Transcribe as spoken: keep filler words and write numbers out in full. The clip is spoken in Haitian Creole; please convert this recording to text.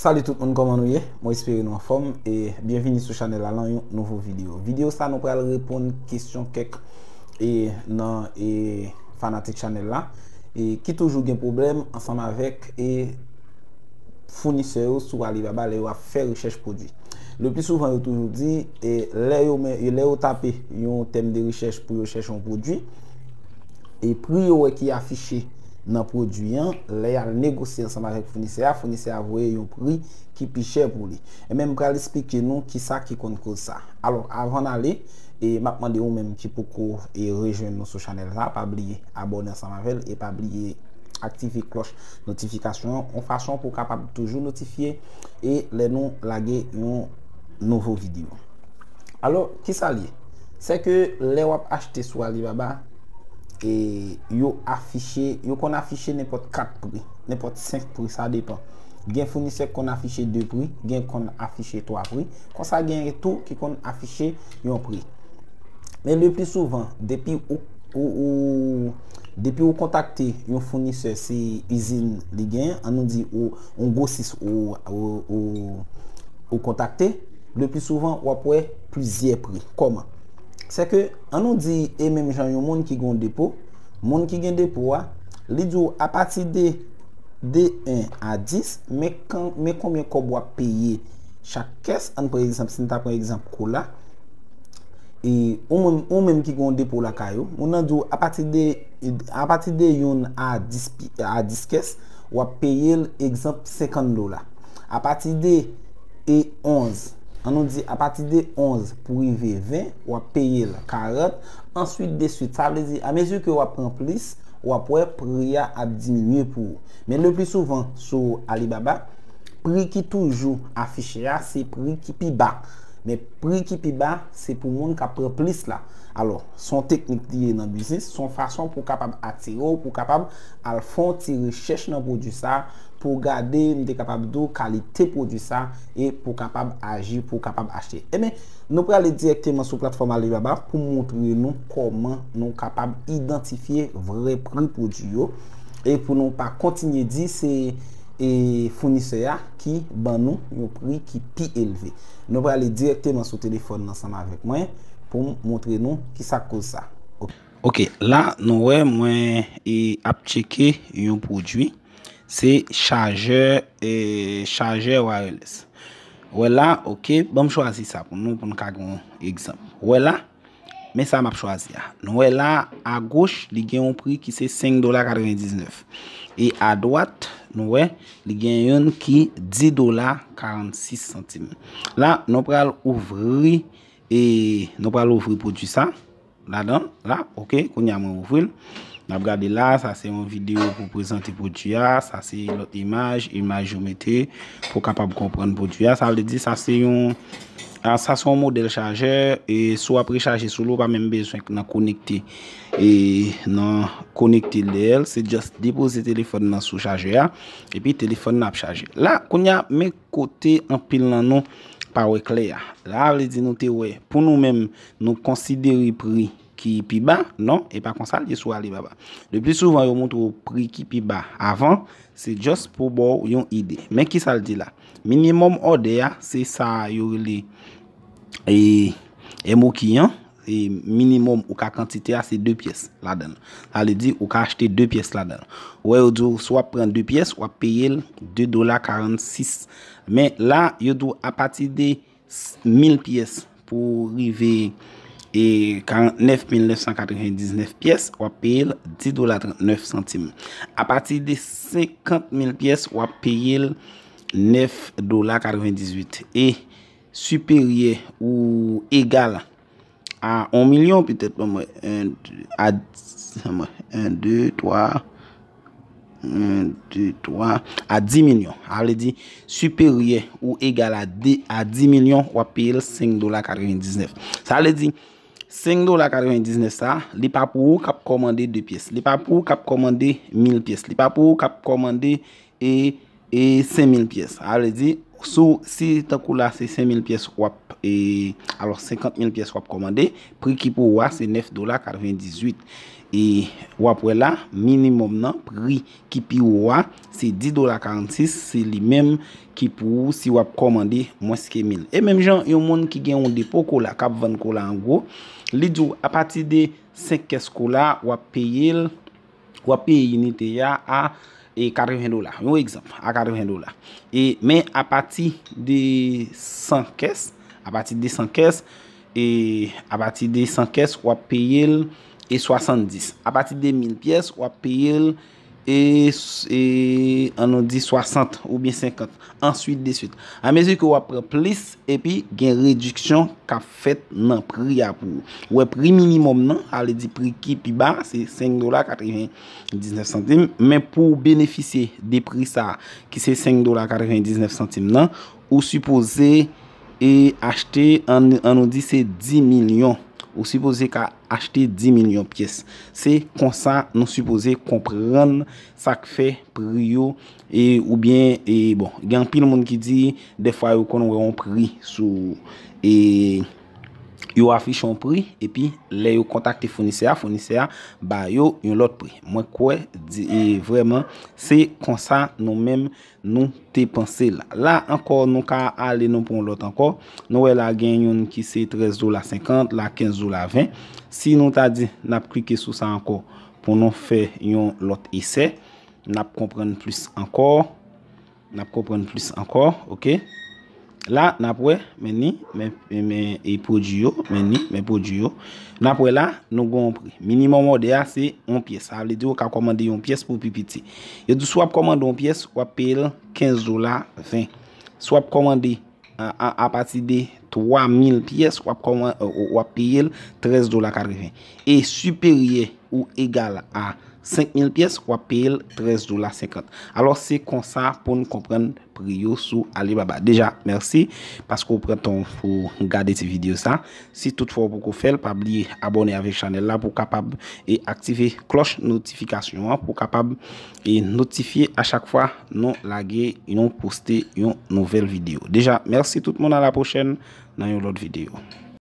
Salut tout moun, kòman nou ye? Mwen espere nou anfòm e byenvini sou chanèl la lan yon nouvo videyo. Videyo sa nou pral reponn kesyon kèk e nan e fanatik chanèl la e ki toujou gen pwoblèm ansanm avèk e founisè yo sou Alibaba lè yo ap fè rechèch pwodui. Le pli souvan yo toujou di e lè yo men lè yo tape yon tèm de rechèch pou yo chèche yon pwodui e pri yo wè ki afiche nan pwodui an, lè y al negosye ansanm avèk founisè a, founisè a voye yon pri ki pi chè pou li. Enben m pral esplike nou kisa ki konn koz sa. Alò, avan n ale, e m ap mande ou menm ki poko e rejwenn nou sou chanèl sa, pa bliye abòne ansanm avè l e pa bliye aktive klòch notifikasyon an yon fason pou w kapab toujou notifye e lè nou lage yon nouvo videyo. Alò, kisa l ye? Sèke lè w ap achte sou Alibaba, e yo afiche, yo konn afiche nenpòt kat pri, nenpòt senk pri, sa depan. Gen founisè ki konn afiche de pri, gen konn afiche twa pri. Konsa gen tou ki konn afiche yon pri. Men le pli souvan, depi ou, ou, ou depi ou kontakte yon founisè, se izin li genyen, an nou di ou, yon gwosis ou, ou, ou, ou kontakte, le pli souvan w ap wè plizyè pri. Kòman? Sèke, an nou di, e menm jan yon moun ki gen yon depo, moun ki gen depo a, li di w apati de de en a dis, men kan, men konbyen kòb w ap peye chak kès. Ann pran egzanp, si n ta pran egzanp kola, e ou menm, ou menm ki gen yon depo lakay ou, moun nan di w apati de, apati de youn a dis pi-, a dis kès, w ap peye l, egzanp, senkant dola. Apati de e onz, an nou di apati de onz pou rive ven, w ap peye l karant, answit de swit. Sa vle di, amezi ke w ap pran plis, w ap wè pri a ap diminye pou ou. Men le pli souvan sou Alibaba, pri ki toujou afiche a, se pri ki pi ba. Men pri ki pi ba, se pou moun k ap pran plis la. Alò, se yon teknik li ye nan biznis, se yon fason pou w kapab atire w, pou w kapab al fè yon ti rechèch nan pwodui sa, pou w gade, m te kapab di w, kalite pwodui sa, e pou w kapab aji, pou w kapab achte. Enben, nou prale dirèkteman sou platfòm Alibaba pou m montre nou kòman nou kapab idantifye vrè pri pwodui yo, e pou nou pa kontinye di se e founisè a ki ban nou yon pri ki pi elve. Nou prale dirèkteman sou telefòn nan ansanm avèk mwen pou m montre nou kisa k koz sa. Ok, la nou wè mwen e ap tcheke yon pwodui. Se chajè, e chajè wireless. Wè la, ok, ban m chwazi sa pou nou, pou n ka gen yon egzanp. Wè la, men sa m ap chwazi a. Nou wè la, agoch, li gen yon pri ki se senk dola katrevendiznèf. E adwat, nou wè, li gen youn ki dis dola karannsis santim. La, nou pral ouvri, e nou pral ouvri pwodui sa. Ladan, la, ok, kounye a mwen ouvri l. N ap gade la, sa se yon videyo pou prezante pwodui a, sa se lòt imaj, imaj yo mete pou kapab konprann pwodui a. Sa vle di, sa se yon, a, sa se yon modèl chajè, e si w ap rechaje sou li, ou pa menm bezwen nan konekte, e nan konekte dèyè l, se just depoze telefòn nan sou chajè a, epi telefòn nan ap chaje. La, kounye a, men kote anpil nan nou pa wè klè a. Sa vle di nou te wè, pou nou menm, nou konsidere pri ki pi ba, non, e pa konsa l ye sou Alibaba. Le pli souvan, yo montre w pri ki pi ba avan, se just pou ba w yon ide. Men kisa l di la? Minimòm òdè a, se sa yo rele, e, M O Q an, e minimòm ou ka kantite a, se de pyès ladan l. Sa vle di, ou ka achte de pyès ladan l. Ou wè, yo di w, si w ap pran de pyès, w ap peye l de dola karannsis. Men la, yo di w, apati de mil pyès pou rive e karantnèf mil nèf san katrevendiznèf pyès, w ap peye l dis dola trannèf santim. Apati de senkant mil pyès, w ap peye l nèf dola katrevendizuit. E siperyè ou egal a yon milyon, petèt, ban mwen, en, a, ban mwen, en, de, twa, en, de, twa, a dis milyon. Sa vle di, siperyè ou egal a de, a dis milyon, w ap peye l senk dola katrevendiznèf. Sa vle di, senk dola katrevendiznèf sa, li pa pou ou k ap kòmande de pyès. Li pa pou ou k ap kòmande mil pyès. Li pa pou ou k ap kòmande e, e senk mil pyès. Sa vle di, sou, si tankou la se senk mil pyès w ap, e, alò senkant mil pyès w ap kòmande, pri ki pou ou a se nèf dola katrevendizuit. E w ap wè la, minimòm nan, pri ki pi wo a, se dis dola karannsis, se li menm ki pou ou si w ap kòmande mwens ke mil. E menm jan, yon moun ki gen yon depo kola, k ap vann kola an gwo, li di w apati de senk kès kola, w ap peye l, w ap peye inite a a e katreven dola. Yon egzanp, a katreven dola. E, men apati de san kès, apati de san kès, e apati de san kès, w ap peye l e swasanndis. Apati de mil pyès, w ap peye l e, e an nou di swasant oubyen senkant. Answit de swit. Amezi ke w ap pran plis, epi gen rediksyon k ap fèt nan pri a pou ou. Ou wè pri minimòm nan, sa vle di pri ki pi ba, se senk dola katrevendiznèf santim. Men pou w benefisye de pri sa a, ki se senk dola katrevendiznèf santim nan, ou sipoze e achte, an, an nou di se dis milyon. Ou sipoze ka achte dis milyon pyès. Se konsa nou sipoze konprann sa k fè pri yo, e, oubyen, e, bon, gen anpil moun ki di, dèfwa yo konn wè yon pri sou, e, yo afiche yon pri, epi lè yo kontakte founisè a, founisè a ba yo yon lòt pri. Mwen kwè, di, e, vrèman, se konsa nou menm nou te panse l. La ankò, nou ka ale, nou pran yon lòt ankò. Nou wè la gen youn ki se trèz dola senkant, la kenz dola ven. Si nou ta di n ap klike sou sa ankò pou nou fè yon lòt esè, n ap konprann plis ankò. N ap konprann plis ankò, oke? La, n ap wè, men ni, men, men, e pwodui yo, men ni, men pwodui yo. N ap wè la, nou gen yon pri. Minimòm òdè a, se yon pyès. Sa vle di ou ka kòmande yon pyès pou pi piti. Yo di si w ap kòmande yon pyès, w ap peye l kenz dola ven. Si w ap kòmande a, a, apati de twa mil pyès, w ap kòman-, w ap peye l trèz dola katreven. E siperyè ou egal a senk mil pyès, w ap peye l trèz dola senkant. Alò, se konsa pou n konprann pri yo sou Alibaba. Deja, mèsi paske w pran tan w pou w gade ti videyo sa. Si toutfwa w poko fè l, pa bliye abòne avèk chanèl la pou w kapab e aktive klòch notifikasyon an, pou w kapab e notifye a chak fwa nou lage, nou poste yon nouvèl videyo. Deja, mèsi tout moun, a la pwochèn nan yon lòt videyo.